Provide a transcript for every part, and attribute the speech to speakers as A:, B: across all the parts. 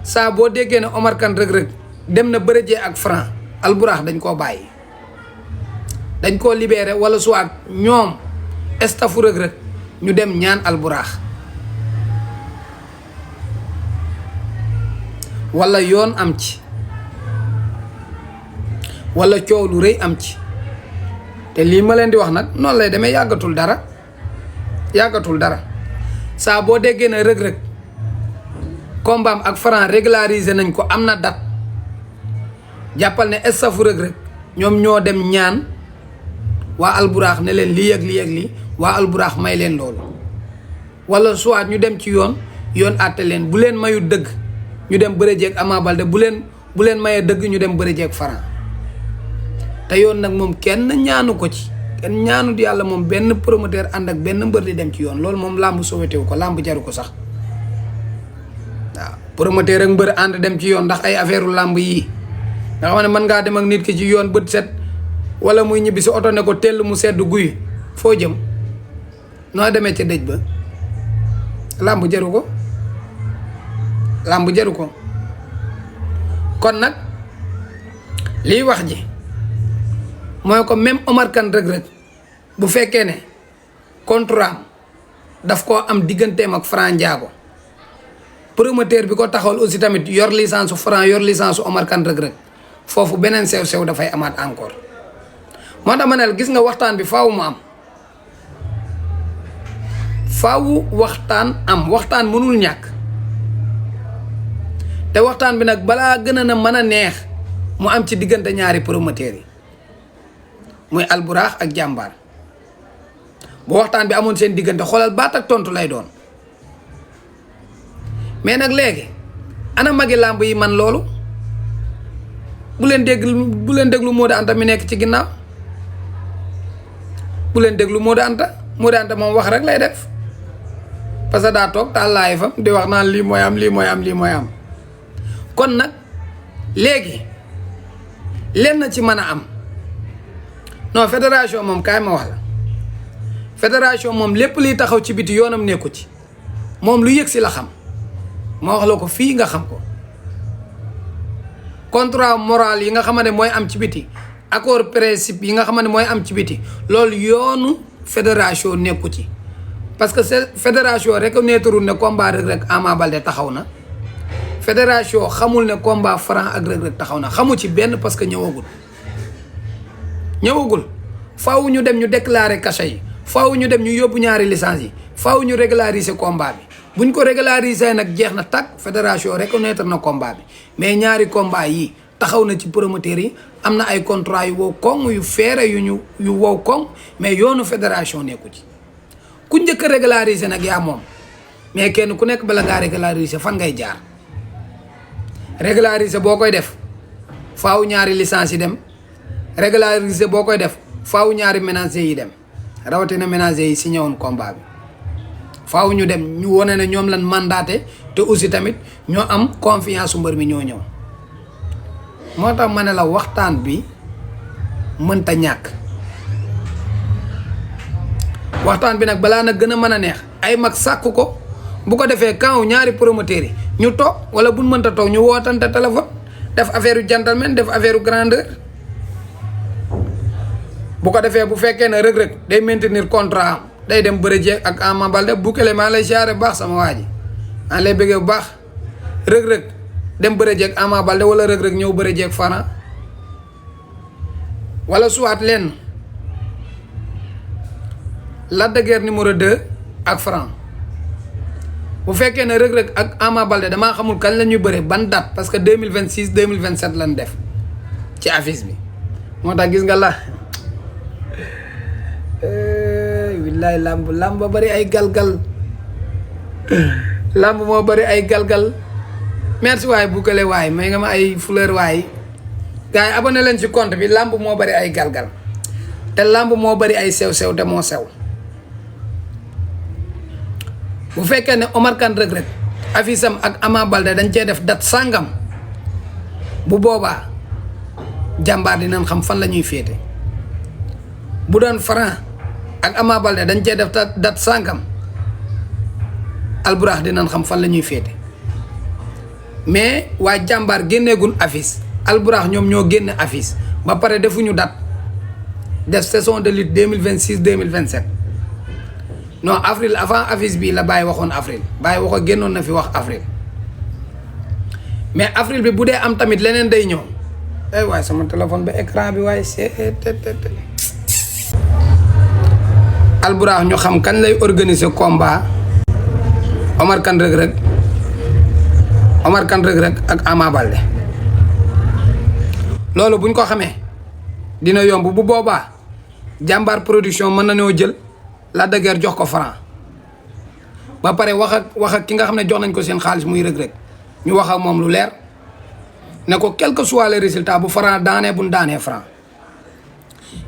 A: saa boo déggee ne Omar Kane Reug Reug dem na bëre jee ak Franc Alburax dañ koo bàyyi dañ koo libéré wala soit ñoom staffu Reug Reug ñu dem ñaan Alburax wala yoon am ci wala coow lu rëy am ci te lii ma leen di wax nag noonu lay demee yàggatul dara saa boo déggee ne Reug Reug combat am ak Franc régularisé nañ ko am na date jàppal ne staffu Reug Reug ñoom ñoo dem ñaan waa Alburax ne leen lii ak lii ak lii waa Alburax may leen loolu wala soit ñu dem ci yoon àtte leen bu leen mayu dëgg ñu dem bëre jeeg Ama Baldé bu leen mayee dëgg ñu dem bëre jeeg Franc te yoon nag moom kenn ñaanu ko ci kenn ñaanu di yàlla moom benn promoteur ànd ak benn mbër di dem ci yoon loolu moom làmb sowétewu ko làmb jaru ko sax waaw promoteur ak mbër ànd dem ci yoon ndax ay affaire u làmb yii nga xam ne mën ngaa dem ak nit ki ci yoon bët set wala muy ñibbi si oto ne ko tell mu sedd guy foo jëm noo demee ca dëj ba làmb jaru ko kon nag liy wax ji mooy ko même Omar Kane Reug Reug bu fekkee ne contrat am daf koo am digganteem ak Franc Ndiago promoteur bi ko taxawal aussi tamit yor licence su Franc yor licence su Omar Kane Reug Reug foofu beneen sew-sew dafay amaat encore moo tax ma ne gis nga waxtaan bi faaw mu am waxtaan mënul ñàkk te waxtaan bi nag balaa gën a na mën a neex mu am ci diggante ñaari promoteurs yi muy Alburax ak Jàmbaar bu waxtaan bi amoon seen diggante xoolal baat ak tontu lay doon mais nag léegi ana magi làmb yi man loolu bu leen déglu Modou Anta mi nekk ci ginnaaw bu leen déglu Modou Anta moom wax rek lay def parce que daa toog taal laay fam di wax naan lii mooy am kon nag léegi lenn ci mën a am non fédération moom kaay ma wax la fédération moom lépp liy taxaw ci biti yoonam nekku ci moom lu yëg si la xam ma wax la ko fii nga xam ko contrat moral yi nga xamante ne mooy am ci biti accord principe yi nga xamante ne mooy am ci biti loolu yoonu fédération nekku ci parce que fédération reconnaître ne combat Reug Reug Ama Baldé taxaw na fédération xamul ne combat Franc ak Reug Reug taxaw na xamu ci benn parce que ñëwagul faaw ñu dem ñu déclarer cachet yi faaw ñu dem ñu yóbbu ñaari licence yi faaw ñu régulariser combat bi buñ ko régulariser nag jeex na tàkk fédération reconnaître na combat bi mais ñaari combat yi taxaw na ci promoteurs yi am na ay contrat yu wow koŋ yu feere yu wow koŋ mais yoonu fédération nekku ci ku njëkk a régulariser nag yaa moom mais kenn ku nekk bala ngaa régulariser fan ngay jaar régulariser boo koy def faaw ñaari licence yi dem régulariser boo koy def faaw ñaari ménager yi dem rawatina ménager yi signé woon combat bi faaw ñu dem ñu wone ne ñoom lan mandaté te aussi tamit ñoo am confiance su mbër mi ñoo ñëw moo tax ma ne la waxtaan bi mënta ñàkk waxtaan bi nag balaa nag gën a mën a neex ay mag sàkk ko bu ko defee kaw ñaari promoteurs yi ñu toog wala buñ mënta toog ñu wootante téléphone def affaire yu gentleman def affaire yu grandeur bu ko defee bu fekkee ne Reug Reug day maintenir contrat am day dem bëre jeeg ak Ama Baldé Boukele maa lay siyaare bu baax sama waa ji maa lay bëggee bu baax Reug Reug dem bëre jeeg Ama Baldé wala Reug Reug ñëw bëre jeeg Franc wala soit leen Lac de Guiers numéro 2 ak Franc bu fekkee ne Reug Reug ak Ama Baldé damaa xamul kañ la ñuy bëre ban date parce que 2026 2027 lañ def ci affiche bi moo tax gis nga la willaay làmb ba bari ay galgal làmb moo bari ay galgal merci waay Boukele waay may nga ma ay fleur waay gars yi abonné leen ci compte bi làmb moo bari ay galgal te làmb moo bari ay sew-sew te moo sew bu fekkee ne Omar Kane Reug Reug affiche am ak Ama Baldé dañ cee def date sàngam bu boobaa Jàmbaar dinañ xam fan la ñuy féete bu doon Franc ak Ama Baldé dañ cee def date sàngam Alburax dinañ xam fan la ñuy féete mais waa jàmbaar génneegul affiche Alburax ñoom ñoo génne affiche ba pare defuñu date def saison de lutte 2026 2027 non avril avant affiche bi la Baye waxoon avril Baye waxo génnoon na fi wax avril mais avril bi bu dee am tamit leneen day ñëw ay waaye sama téléphone ba écran bi waaye Alburax ñu xam kañ lay organiser combat Omar Kane Reug Reug Omar Kane Reug Reug ak Ama Baldé loolu buñ ko xamee dina yomb bu boobaa jàmbaar production mën nañoo jël Lac de Guiers jox ko Franc ba pare wax ak ki nga xam ne jox nañ ko seen xaalis muy Reug Reug ñu wax ak moom lu leer ne ko quel que soit le résultat bu Franc daanee buñ daanee Franc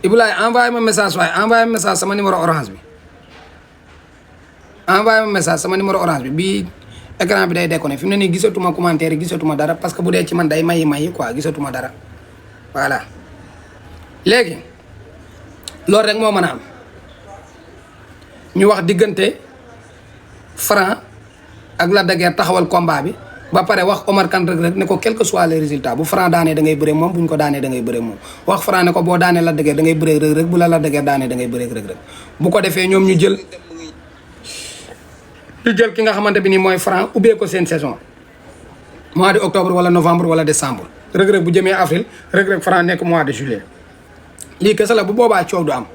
A: Ibulaay envoyé ma message waaye envoyé ma message sama numéro orange bi envoyé ma message sama numéro orange bi bii écran bi day déconné fi mu ne nii gisatuma commentaire yi gisatuma dara parce que bu dee ci man day mayi quoi gisatuma dara voilà léegi loolu rek moo mën a am ñu wax diggante Franc ak Lac de Guiers taxawal combat bi ba pare wax Omar Kane Reug Reug ne ko quel que soit les résultats bu Franc daanee da ngay bëree moom bu ñu ko daanee da ngay bëree moom wax Franc ne ko boo daanee Lac de Guiers da ngay bëree Reug Reug bu la Lac de Guiers daanee da ngay bëree Reug Reug bu ko defee ñoom ñu jël ki nga xamante bi ni mooy Franc ubbee ko seen saison mois de octobre wala novembre wala décembre Reug Reug bu jëmee avril Reug Reug Franc nekk mois de juillet lii kese la bu boobaa coow du am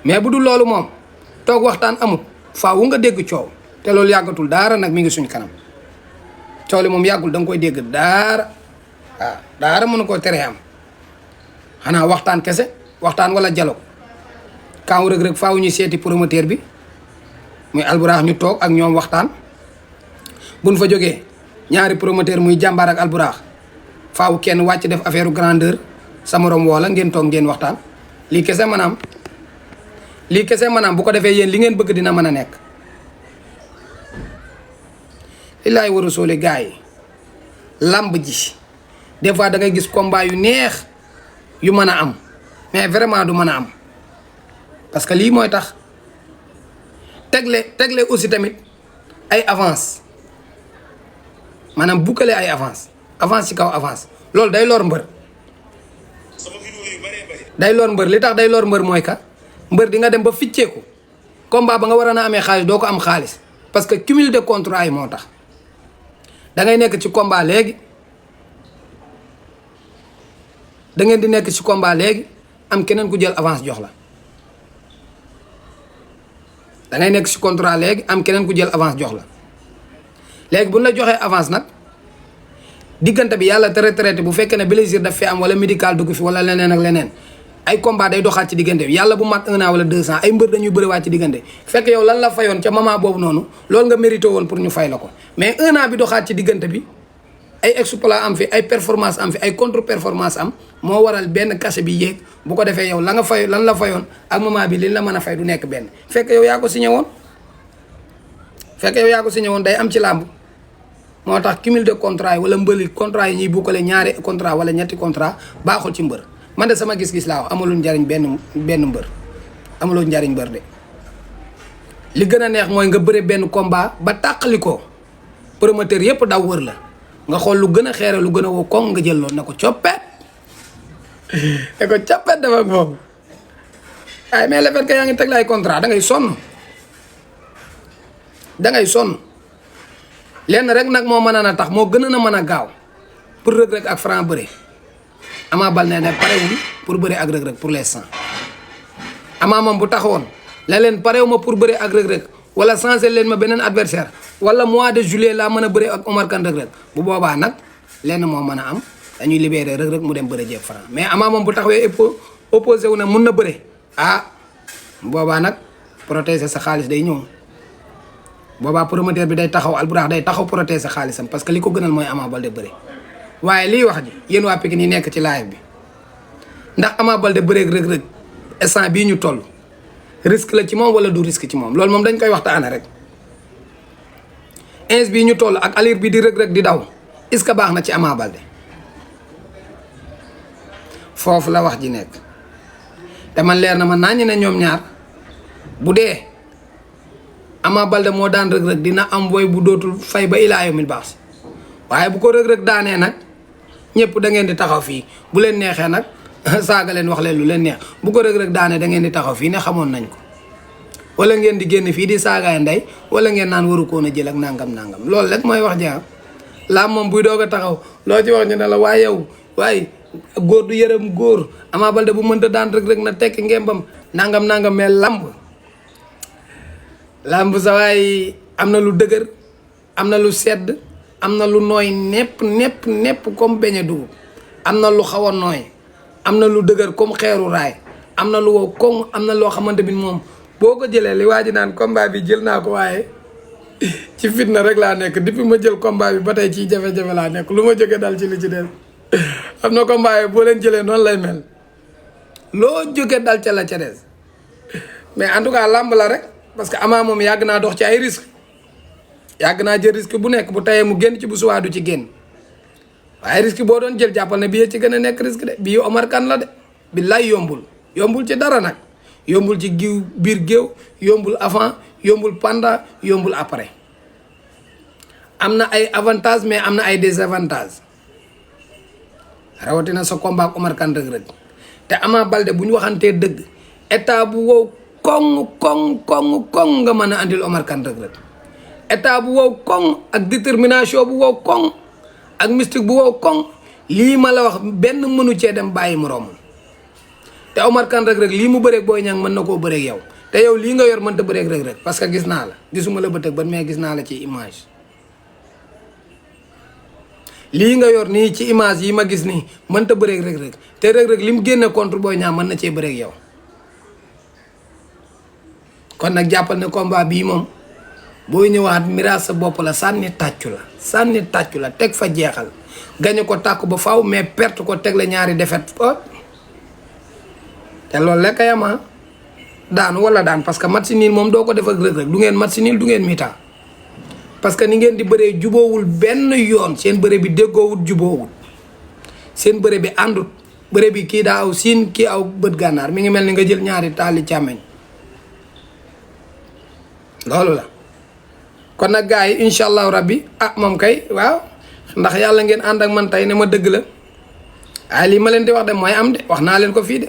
A: mais bu dul loolu moom toog waxtaan amut faawu nga dégg coow te loolu yàggatul daara nag mi ngi suñ kanam coow li moom yàggul da nga koy dégg daara waaw daara mënu koo teree am xanaa waxtaan kese waxtaan wala dialogue kaaw Reug Reug faaw ñu seeti promoteur bi muy Alburax ñu toog ak ñoom waxtaan buñ fa jógee ñaari promoteur muy jàmbaar ak Alburax faaw kenn wàcc def affaire grandeur sa morom woola ngeen toog ngeen waxtaan lii kese maanaam bu ko defee yéen li ngeen bëgg dina mën a nekk li laay war a soole gars yi làmb ji des fois da ngay gis combat yu neex yu mën a am mais vraiment du mën a am parce que lii mooy tax tegle aussi tamit ay avance maanaam boucler ay avance ci kaw avance loolu day lor mbër li tax day lor mbër mooy ka mbër di nga dem ba ficceeku combat ba nga war a amee xaalis doo ko am xaalis parce que cumul de contrat yi moo tax da ngay nekk ci combat léegi da ngeen di nekk ci combat léegi am keneen ku jël avance jox la da ngay nekk ci contrat léegi am keneen ku jël avance jox la léegi bu ñu la joxee avance nag diggante bi yàlla traité bu fekkee ne blessure daf fi am wala médical dugg fi wala leneen ak leneen ay combat day doxaat ci diggante bi yàlla bu mat 1 an wala 2 ans ay mbër dañuy bëriwaat ci diggante fekk yow lan la fayoon ca moment boobu noonu loolu nga mérité woon pour ñu fay la ko mais 1 an bi doxaat ci diggante bi ay exploit am fi ay performance am fi ay contre performance am moo waral benn cachet bi yéeg bu ko defee yow lan la fayoon ak moment bi liñ la mën a fay du nekk benn fekk yow yaa ko signé woon day am ci làmb moo tax cumul de contrat yi wala mbëli contrat yi ñuy bukkale ñaari contrat wala ñetti contrat baaxul ci mbër man de sama gis-gis laa wax amulul njariñ benn mbër amulul njariñ mbër de li gën a neex mooy nga bëre benn combat ba tàqali ko promoteur yépp daw wër la nga xool lu gën a xeere lu gën a woo koŋ nga jël loolu ne ko coppet dafa ak moom waaye mais le fait que yaa ngi teg la ay contrat da ngay sonn lenn rek nag moo mën a tax moo gën a mën a gaaw pour Reug Reug ak Franc bëre Ama Baldé ne parewul pour bëre ak Reug Reug pour l'instant Ama moom bu taxawoon la leen parewu ma pour bëre ak Reug Reug wala changer leen ma beneen adversaire wala mois de juillet laa mën a bëre ak Omar Kane Reug Reug bu boobaa nag lenn moo mën a am dañuy libérer Reug Reug mu dem bëre jeeg Franc mais Ama moom bu taxawee opposé wu ne mun na bëre boobaa nag protéger sa xaalis day ñëw boobaa promoteur bi day taxaw Alburax day taxaw protéger sa xaalisam parce que li ko gënal mooy Ama Baldé bëre waaye liy wax ji yéen waa Pikine yi nekk ci live bi ndax Ama Baldé bëreeg Reug Reug instant bii ñu toll risque la ci moom wala du risque ci moom loolu moom dañ koy waxtaane rek ins bii ñu toll ak alir bi di Reug Reug di daw est-ce que baax na ci Ama Baldé foofu la wax ji nekk te man leer na ma nañu ne ñoom ñaar bu dee Ama Baldé moo daan Reug Reug dina am woy bu dootul fay ba ilaa yawmil baas waaye bu ko Reug Reug daanee nag ñëpp da ngeen di taxaw fii bu leen neexee nag saaga leen wax leen lu leen neex bu ko Reug Reug daanee da ngeen di taxaw fii ne xamoon nañ ko wala ngeen di génn fii di saagaay ndey wala ngeen naan waru koon a jël ak nangam loolu rek mooy wax ja laa moom buy doog a taxaw loo ci wax ñu ne la waaye yow waaye góor du yërëm góor Ama Baldé bu mënta daan Reug Reug na tekki ngembam nangam mais lamb sa waay am na lu dëgër am na lu sedd am na lu nooy nepp comme beñe dugub am na lu xaw a nooy am na lu dëgër comme xeeru raay am na lu wow koŋ am na loo xamante bi moom boo ko jëlee li waa ji naan combat bi jël naa ko waaye ci fitna rek laa nekk depuis ma jël combat bi ba tey ci jafe-jafe laa nekk lu ma jóge dal ci li ci des am na combat yi boo leen jëlee noonu lay mel loo jóge dal ca la ca des mais en tout cas làmb la rek parce que Ama moom yàgg naa dox ci ay risque yàgg naa jël risque bu nekk bu tayee mu génn ci bu suwaa du ci génn waaye risque boo doon jël jàppal ne bii ci gën a nekk risque de bii Omar Kane la de billaay yombul ci dara nag yombul ci biir géew yombul avant yombul pendant yombul après am na ay avantages mais am na ay désavantages rawatina sa combat ak Omar Kane Reug Reug te Ama Baldé bu ñu waxantee dëgg état bu wow koŋ nga mën a andil Omar Kane Reug Reug état bu wow koŋ ak détermination bu wow koŋ ak mystique bu wow koŋ lii ma la wax benn mënu cee dem bàyyi moroomam te Omar Kane Reug Reug lii mu bëreeg Boy Niang mën na koo bëreeg yow te yow lii nga yor mënta bëreeg Reug Reug parce que gis naa la gisuma la bët ak bët mais gis naa la ci image lii nga yor nii ci image yi ma gis nii mënta bëreeg Reug Reug te Reug Reug li mu génne contre Boy Niang mën na cee bëreeg yow kon nag jàppal ne combat bii moom booy ñëwaat miraas sa bopp la sànni tàccu la teg fa jeexal gañe ko tàkku ba faw mais perte ko teg la ñaari défaite te loolu lekk yama daanu wala daan parce que match nul moom doo ko def ak Reug Reug du ngeen match nul du ngeen mi-temps parce que ni ngeen di bëree juboowul benn yoon seen bëre bi déggoowul juboowul seen bëre bi àndut bëre bi kii daa aw siin kii aw bët gànnaar mi ngi mel ni nga jël ñaari taali càmmeñ loolu la kon nag gars yi incha allahu rabbi moom kay waaw ndax yàlla ngeen ànd ak man tey ne ma dëgg la waaye lii ma leen di wax de mooy am de wax naa leen ko fii de